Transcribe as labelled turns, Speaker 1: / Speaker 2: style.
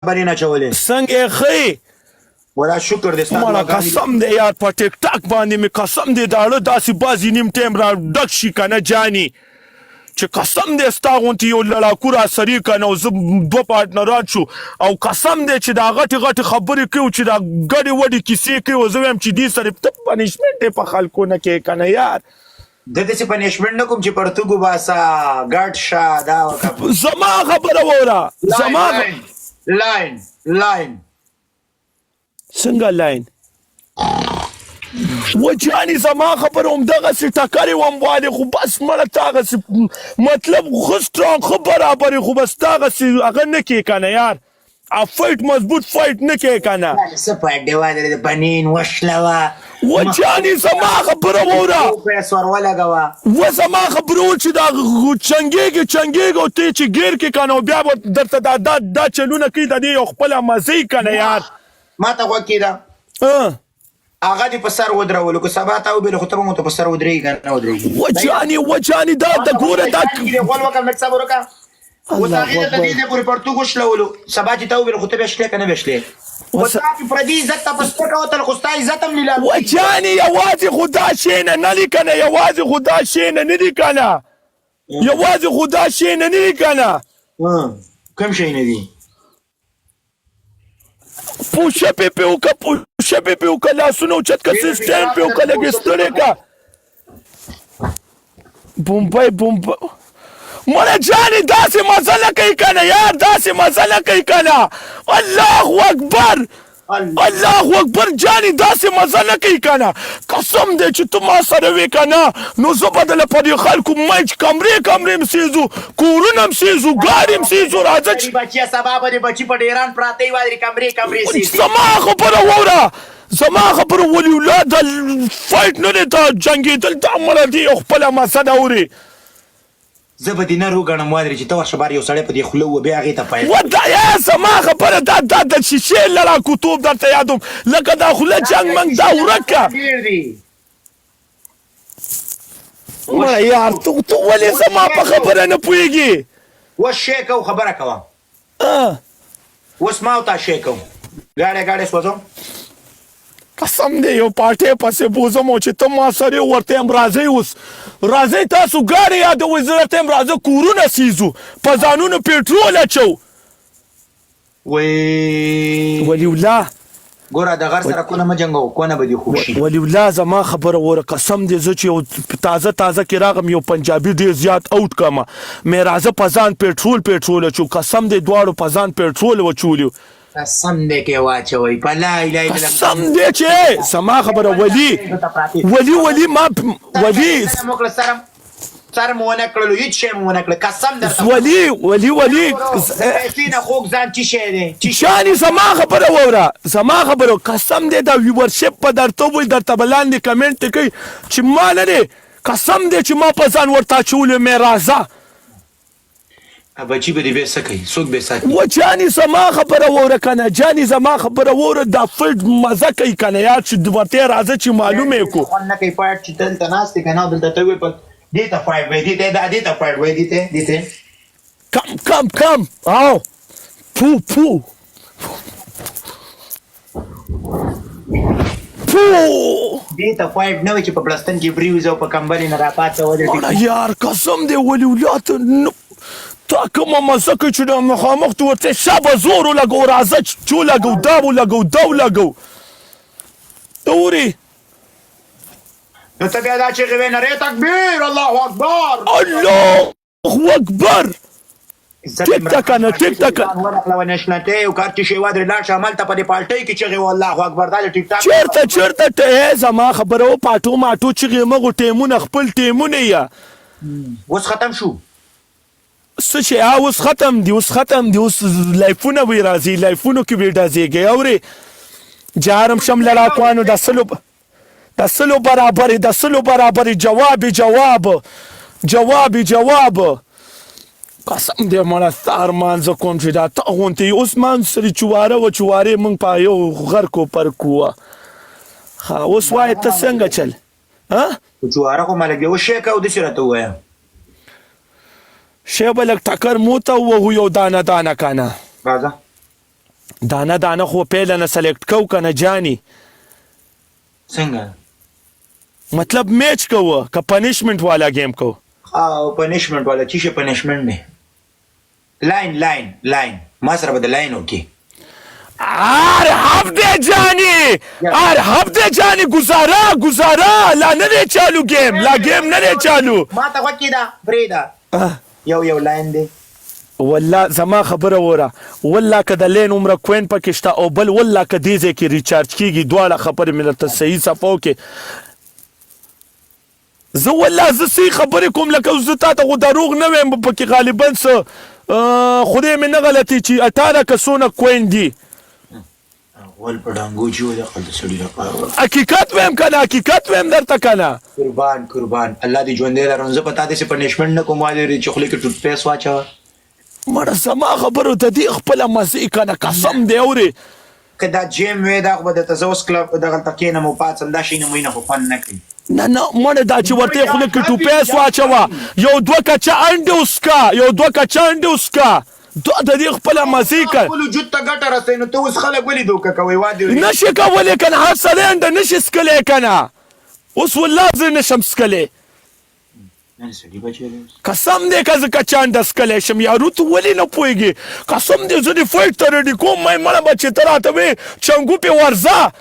Speaker 1: بنین اچولې.
Speaker 2: څنګه یې ښه یې؟
Speaker 1: ولا شکر دې ستا
Speaker 2: مړه
Speaker 1: دعاګانې دي.
Speaker 2: قسم دی یار په ټیک ټاک باندې مې قسم دی داړه داسې بعضې نیم ټایم را ډک شي کنه جاني چې قسم دی ستا غونتې یو لړاکو را سري کنه او زه دوه پارټنران شو او قسم دی چې دا غټې غټې خبرې کوي چې دا ګډې وډې کیسې کوي او زه وایم چې دې سره ته پنشمنټ یې په خلکو نه کې کنه یار.
Speaker 1: ده داسې پنشمنټ نه کوم چې پرتوګ وباسه ګډ شه دا وکړه.
Speaker 2: زما خبره وره زما
Speaker 1: لاین لاین لاین.
Speaker 2: څنګه لاین و جاني زما خبره هم دغسې ټکرې وم والې خو بس مړه ته هغسې مطلب ښه سټرانګ ښه برابر یې خو بس ته هغسې هغه نه کې که نه یار فایټ مضبوط فایټ نه کې که نه.
Speaker 1: څه فایټ دی وادرې د پنین وشلوه.
Speaker 2: و جاني زما خبره ووره.
Speaker 1: پیس ور ولګوه.
Speaker 2: و زما خبره و چې دا چنګېږي چنګېږي او ته چې ګیر کې که نه او بیا به درته دا دا دا چلونه کوي د دې یو خپله مزه یې که نه یار.
Speaker 1: ما ته غوږ کېده. هغه دې په سر ودرولو که سبا تا وبېلو خو ته به مو ته په سر ودرېږي که نه ودرېږي.
Speaker 2: و جاني و جاني دا د ګوره دا
Speaker 1: غول وکړم لږ صبر وکړه. اوس هغې ته دې ځای پورې پرتوګ وشلولو سبا چې تا وویل خو ته بیا شلې که نه بیا شلې خو تا چې پردي عزت ته په سپکه وتل خو ستا عزت هم لیلام
Speaker 2: و جانې یوازې خو دا شی نه نه دي که نه یوازې خو دا شی نه نه دي که نه یوازې خو دا شی نه نه دي که نه
Speaker 1: کوم شی نه دي؟
Speaker 2: پوشپې پې وکړه پوشپې پې وکړه لاسونه اوچت که سیسټم پې وکړه لږ ستړی که بمبئی بمبئی مړه جانې داسې مزه نه کوي که نه یار داسې مزه نه کوي که نه الله اکبر الله اکبر جانې داسې مزه نه کوي که نه قسم دی چې ته ما سره وې که نه نو زه به دله په دې خلکو منچ کمرې کمرې هم سیزو کورونه هم سیزو ګاډي هم سیزو راځه چې
Speaker 1: بچیه سبا به دې بچي په ډیران پراته وي وادرې کمرې کمرې سیزي.
Speaker 2: زما خبره واوره زما خبره ولی الله دا فایټ نه دی دا جنګېدل دا مړه دی یو خپله مزه ده اورې.
Speaker 1: زه به دې نر وګڼم وادرې چې ته ورشه بار یو سړی په دې خوله ووه بیا هغې ته فایټ
Speaker 2: وه دا یې زما خبره دا دا د شیشې لړاکوتوب درته یادوم لکه دا خوله جنګ منګ دا ورک که.
Speaker 1: ډېر دي.
Speaker 2: مړه یار ته ته ولې زما په خبره نه پوهېږي؟
Speaker 1: اوس شی کو خبره کوه. اوس ما او تا شی کو ګاډی ګاډی سوځوم.
Speaker 2: قسم دی یو پارټی پسې بوزم او چې ته ما سره ورته یم راځئ اوس راځئ تاسو ګاډی یادوئ زه درته یم راځه کورونه سیزو په ځانونو پیټرول اچو.
Speaker 1: وی
Speaker 2: ولی الله
Speaker 1: ګوره د غر سره کونه مه جنګوه کونه به دې خوږ شي.
Speaker 2: ولی الله زما خبره وره قسم دی زه چې یو تازه تازه کې راغم یو پنجابي ډیر زیات اوټ کما مې راځه په ځان پیټرول پیټرول اچو قسم دی دواړو په ځان پیټرول وچولیو.
Speaker 1: قسم دی که واچوي په لا اله الا الله.
Speaker 2: قسم دی چې زما خبره ولی ولی ولی ما ولی
Speaker 1: سرم سر مو ونه کړلو هیڅ شی مو ونه کړ قسم درته
Speaker 2: ولی ولی ولی
Speaker 1: پیسې نه خوږ ځان چی شی دی چی
Speaker 2: شانی زما خبره وره زما خبره قسم دی دا ویورشپ په درته وای درته بلاندې کمنټ کوي چې ما نه دی قسم دی چې ما په ځان ورته اچولی مې راځه.
Speaker 1: بچی به دې بیا څه کوي څوک به ساتي.
Speaker 2: وه جانی زما خبره ووره کنه جانی زما خبره ووره دا فایټ مزه کوي کنه یار چې ورته راځه چې معلومه یې کو.
Speaker 1: خوند نه کوي فایټ چې دلته ناست دی کنه دلته ته وې په دې ته فایټ وای دې ته دا دې ته فایټ وای دې ته دې ته.
Speaker 2: کم کم کم او پو پو. پو
Speaker 1: دې ته فایټ نه وي چې په بړستن کې پریوځي او په کمبلې نه راپاڅه ودرېږي.
Speaker 2: مړه یار قسم دی ولي الله ته تا کومه مزه کوي چې دا مخامخ ته ورته شابه زور ولګو راځه چې ولګو دا ولګو دا ولګو ته اوري.
Speaker 1: نو ته بیا دا چیغې وې نرې تکبیر الله اکبر
Speaker 2: الله اکبر ټیک ته کنه ټیک ته کنه
Speaker 1: ورغله ونشنته یو کار چې شی وادر لاړ شه عمل ته په دې پالټۍ کې چغې و الله اکبر دا ټیک ټاک
Speaker 2: چیرته چیرته ته زما خبره و پاټو ماټو چغې مغو ټیمونه خپل ټیمونه یا
Speaker 1: اوس ختم شو
Speaker 2: څه شي اوس ختم دی اوس ختم دی اوس لایفونه وی راځي لایفونو کې وی ډزېږي اوري جارم شم لړاکوانو د سلو د سلو برابرې د سلو برابرې جواب جواب جواب جواب قسم دې مړه ستا ارمان زه کوم چې دا تا غونتې اوس مان سره چواره و چوارې مونږ په یو غر کو پر کوه ښه اوس وایې ته څنګه چل ها
Speaker 1: چواره خو ملګ یو شی کو دسی راته ووایه.
Speaker 2: شی به لږ ټکر مو ته ووهو یو دانه دانه کنه.
Speaker 1: راځه.
Speaker 2: دانه دانه خو پیله نه سلیکټ کو کنه جانی.
Speaker 1: څنګه؟
Speaker 2: مطلب میچ کوو که پنشمنټ والا گیم کو؟
Speaker 1: او پنشمنټ والا چې شي پنشمنټ نه لاین لاین لاین ما سره به د لاین وکي.
Speaker 2: ار حب دے جانی، ار حب دے جانی، گزارا گزارا، لا نه دی چالو گیم، لا گیم نه دی چالو.
Speaker 1: ما ته غوږ کېده، پرېږده، یو یو لاین دی.
Speaker 2: والله زما خبره وره، والله که د لین عمره کوین پکې شته او بل والله که دې ځای کې ریچارج کیږي، دواړه خبرې مې درته صحیح صفا وکړې. زه والله زه صحیح خبرې کوم، لکه زه تا ته خو دروغ نه وایم. پکې غالبا څه، خدای مې نه غلطي چې 18 که څونه کوین دي.
Speaker 1: غول په ډانګو چې و د خپل سړي لپاره.
Speaker 2: حقیقت وایم که نه؟ حقیقت وایم درته که نه؟
Speaker 1: قربان قربان، الله دې ژوندی لرم. زه په تا داسې پنشمنټ نه کوم، والي چې خولې کې ټوټ پیس واچوه.
Speaker 2: مړه زما خبرو ته دې خپله مزې که نه؟ قسم دی اورې.
Speaker 1: که دا جیم وې، دا خو به درته زه اوس کلب دغلته کښېنم او پاڅم، دا شی نه موینه خو خوند نه کوي.
Speaker 2: نه نه مړه، دا چې ورته خوله کې ټوپیس واچوه، یو دوه کچه انډې وڅکه، یو دوه کچه انډې وڅکه، دا د دې خپله مزې که
Speaker 1: خپل وجود ته ګټه رسوي، نو ته اوس خلک ولې دوکه کوئ؟ وا دې
Speaker 2: نه شي کولی که نه؟ هر سړی انډه نه شي څکلی که نه؟ اوس والله زه نه شم څکلی.
Speaker 1: نن سړي بچی دی.
Speaker 2: قسم دی که زه کچه انډه څکلی شم. یارو ته ولې نه پوهېږې؟ قسم دی زه دې فایټ ته ریډي کوم. مې مړه بچې، ته راته وې چنګو پې ورځه.